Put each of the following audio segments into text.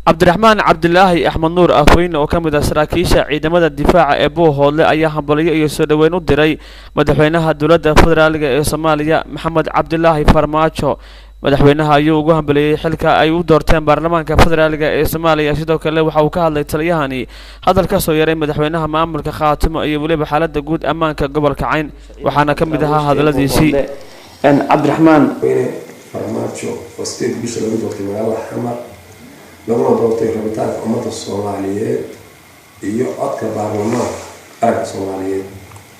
Cabdiraxmaan Cabdilaahi Axmed Nuur Afweyne oo ka mid ah saraakiisha ciidamada difaaca ee Buuhoodle ayaa hambalyo iyo soo dhoweyn u diray madaxweynaha dowladda federaaliga ee Soomaaliya Maxamed Cabdilaahi Farmaajo. Madaxweynaha ayuu ugu hambalyeeyey xilka ay u doorteen baarlamaanka federaaliga ee Soomaaliya. Sidoo kale waxa uu ka hadlay taliyahani hadal ka soo yaray madaxweynaha maamulka Khaatimo iyo weliba xaaladda guud ammaanka gobolka Cayn, waxaana ka mid ahaa hadaladiisii. Cabdiraxmaan Farmaajo oo sideed bisha lagu doortay magaalada Xamar, laguna doortay rabitaanka ummadda Soomaaliyeed iyo codka baarlamaanka qaranka Soomaaliyeed,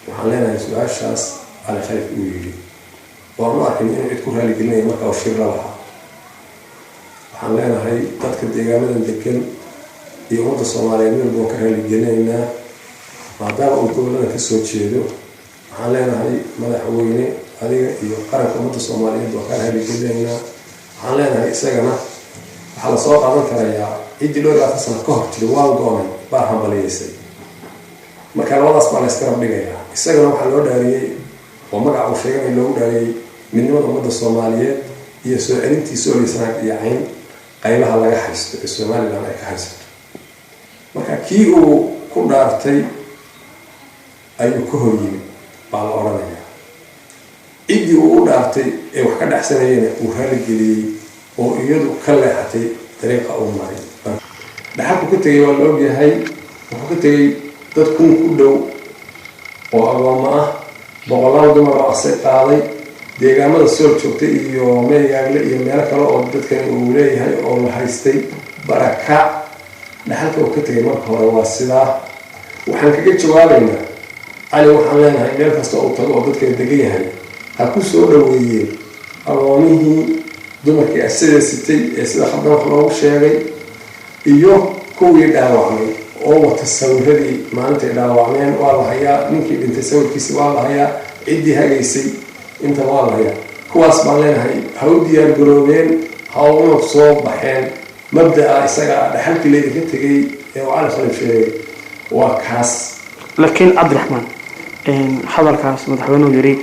waxaan leenahay su-aashaas Cali Khalif uu yidhi waan u arkin inuu cid ku raaligelinaya marka uu shir la lahaa. Waxaan leenahay dadka deegaamadan degan iyo ummadda Soomaaliyeed meel baan ka raaligelineynaa maadaama uu goboladan kasoo jeedo. Waxaan leenahay madaxweyne, adiga iyo qaranka ummadda Soomaaliyeed waa kaa raaligelinaynaa. Waxaan leenahay isagana waxaa lasoo qaadan karayaa ciddii dhowr iyo labaatan sano ka hor tiri waan go-nay baa hambaliyeysay. Marka labadaas baa la iskarab dhigayaa. Isagana waxaa loo dhaariyey oo magaca uu sheeganay loogu dhaariyey midnimada ummadda Soomaaliyeed iyo soo celintii Sool, Sanaag iyo Cayn qaybaha laga haysto ee Somaliland ay ka haysato. Marka kii uu ku dhaartay ayuu ka hor yimid baa la odhanayaa. Ciddii uu u dhaartay ee wax ka dhexsanayena uu raaligeliyey oo iyadu ka leexatay dariiqa uu maray. Dhaxalku ka tegay waa la ogyahay. Wuxuu ka tegay dad 1000 ku dhow oo agoommo ah, boqolaal dumar oo asay qaaday, deegaamada Sool joogtay iyo Meygaagle iyo meelo kale oo dadkan uu leeyahay oo la haystay, barakac. Dhaxalka uu ka tegay marka hore waa sidaa. Waxaan kaga jawaabaynaa Cali, waxaan leenahay meel kasta uu tago oo dadkana degan yahay ha ku soo dhaweeyeen agoomihii, dumarkii asida sitay ee sida khaldan wax loogu sheegay iyo kuwii dhaawacmay oo wata sawiradii maalintay dhaawacmeen. Waa la hayaa ninkii dhintay sawirkiisi, waa la hayaa ciddii hagaysay, intaba waa la hayaa. Kuwaas baan leenahay ha u diyaar garoobeen, ha una soo baxeen mabda'a isaga. Dhaxalkii laydinka tegay ee uu Cali Khalif sheegay waa kaas. Laakiin Cabdiraxmaan, hadalkaas madaxweynuhu yiri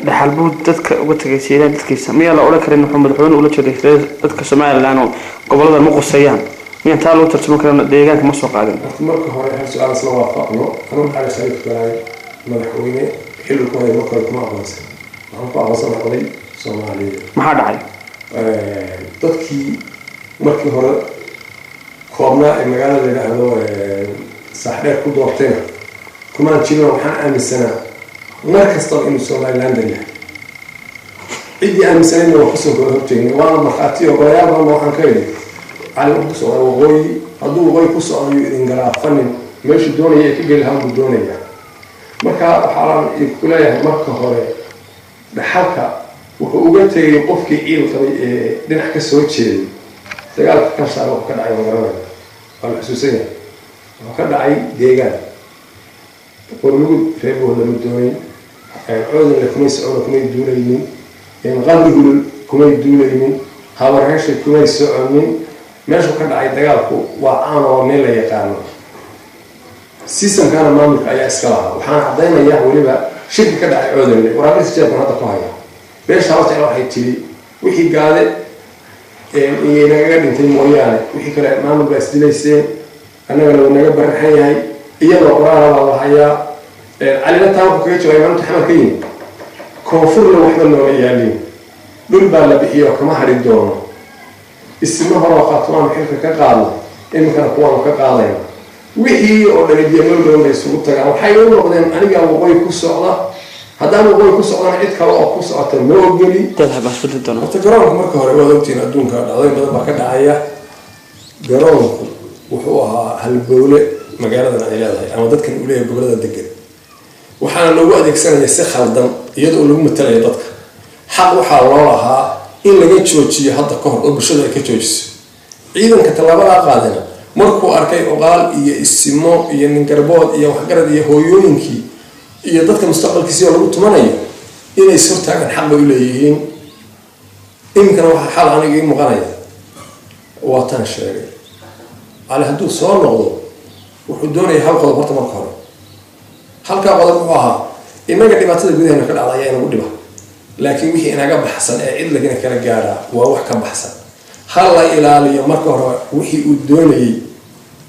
dhaxal buu dadka uga tegay Siiraan dadkiisa, miyaa la odhan karin wuxuu madaxweynuhu ula jeeday dadka Somaliland oo gobolada ma quseeyaan? Miyaan taa loo tarjuman karin deegaanka ma soo qaadin? Horta marka hore hal su-aal isla waafaqno. Anugu Cali Khaliif Galaay madaxweyne xilli ku haya marka hore kuma aqoonsan. Waxaan ku aqoonsan oday Soomaaliyeed. Maxaa dhacay? Dadkii markii hore koobnaa ee magaalada la yidhaahdo Saaxdheer ku doortayna kumaan jirin. Waxaan aaminsanaa mar kastaba inuu Somalilander yahay. Ciddii aaminsanaydna waa kasoo kala horjeegnay, waana markhaati oo golayaal badan waxaan ka idhi Cali wuxuu ku socdaa waqooyi. Hadduu waqooyi ku socdo yuu idin galaafanin, meeshuu doonaya ee ka geli lahaa buu doonayaa. Marka waxaan ku leeyahay marka hore dhaxalka wuxuu uga tegay qofkii ciil qabay ee dhinac ka soo jeeday. Dagaalka Kalshaale wuxuu ka dhacay waan garanaya, waa la xusuusan yahay. Wuxuu ka dhacay deegaan Qorlugud, reer Buuhoodle lama doonayn, Coodanle kumay socona, kumay duulaynin, Qabri Hulul kumay duulaynin, Habarheshay kumay soconin. Meeshuu ka dhacay dagaalku waa caano, waa meel la yaqaano. Systemkana maamulka ayaa iska lahaa. Waxaan caddaynayaa weliba shirki ka dhacay Coodanle, waraaqisa jeebkan hadda ku haya. Beesha Habar Jecla waxay tiri wixii gaade iyo nagaga dhintay mooyaane wixii kale maamul baa isdilayseen, annagana wuu naga baraxan yahay. Iyadoo qoraala baa la hayaa. Calina taa wuxuu kaga jawaabay maalinta Xamar ka yimid: koonfurna waxba nooma yaalin, dhul baa la bixiyo oo kama hadhi doono. Isma horoo Khaatumaanu xilka ka qaadno, iminkana kuwaanu ka qaadayna. Wixii oo dhani biyo dhown bay isugu tagaan. Waxay u noqdeen anigaa waqooyi ku socda, haddaan waqooyi ku socdana cid kale oo ku socota ma ogoli. Horta garoonka marka hore waad ogtihiin, adduunka dhacdooyin badan baa ka dhacaya. Garoonku wuxuu ahaa halbowle magaaladan ay leedahay ama dadkan uu leeyahay gobolada degan, waxaana loogu adeegsanaya si khaldan iyadoo lagu matalayo dadka. Xaq waxaa loo lahaa in laga joojiyo hadda ka hor oo bulshadu ay ka joojiso. Ciidanka tallaabadaa qaadana markuu arkay oqaal iyo isimo iyo ningarbood iyo waxgarad iyo hooyooyinkii iyo dadka mustaqbalkiisi oo lagu tumanayo inay is hortaagaan, xaq bay u leeyihiin. Iminkana waxaa xal aniga ii muuqanaya waa taan sheegay. Cali hadduu soo noqdo wuxuu doonaya hal qodob. Horta marka hore halkaa qodob wuxuu ahaa innaga dhibaatada gudaheena ka dhacda ayaa inagu dhiba, laakiin wixii inaga baxsan ee cid lagina kala gaadhaa waa wax ka baxsan. Ha la ilaaliyo marka hore wixii uu doonayey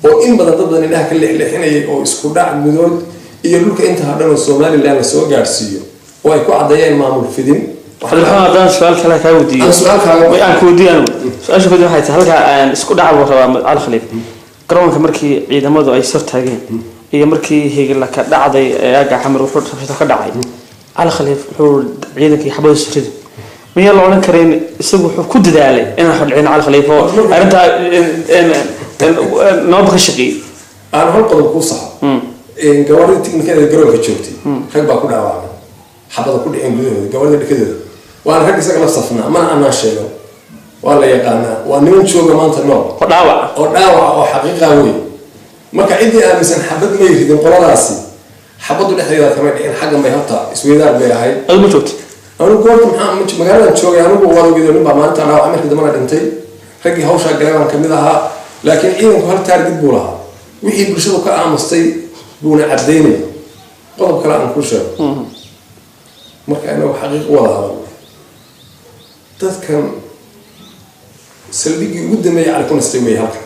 oo in badan dad badan indhaha ka leexleexinayay, oo isku dhac gudood iyo dhulka inta hadhan oo Somaliland lasoo gaadhsiiyo oo ay ku caddeeyeen maamul fidin. Cabdiraxmaan, haddaan su-aal kale kaa weydiiyo. Aan su-aal kaaga Aan ku weydiiyo anigu su-aasha ku waxay tahay, halkaa aan isku dhac buu rabaa Cali Khaliif. Garoonka markii ciidamadu ay sor taageen iyo markii higila ka dhacday ee aaga Xamar wuxuu rabshado ka dhacay, Cali Khaliif wuxuu ciidankii xabada surida, miyaa la odhan karin isagu wuxuu ku dadaalay inaan xodhicin Cali Khaliif oo arrintaa nabadba ka shaqeeyey? Aan hal qodob kuu saxo. Gawaarida tiknikadeeda garoonka joogtay rag baa ku dhaawacmay, xabada ku dhiceen gudahooda gawaarida dhekadooda, waana rag isaga la safnaa, mana anaa sheego, waa la yaqaanaa, waa niman jooga maanta nool. Oo dhaawac. Oo dhaawaca oo xaqiiqa wey. Marka ciddii aaminsan xabad may ridin, qoladaasi xabaddu dhexdeeda kamay dhicin, xaggan bay horta isweydaar bay ahayd. Adigu ma joogto? Anigu goorta maxaa magaaladan joogay anigu, waad ogeed, nin baa maalinta dhaawac markii dambana dhintay, raggii hawshaa galay baan kamid ahaa. Laakiin ciidanku hal taargid buu lahaa, wixii bulshadu ka aamustay buuna caddaynaya. Qodob kale aan kuu sheego, marka inagu xaqiiq u wada hadalno, dadkan saldhiggii ugu dambeeyay Cali ku nastay wey halkan.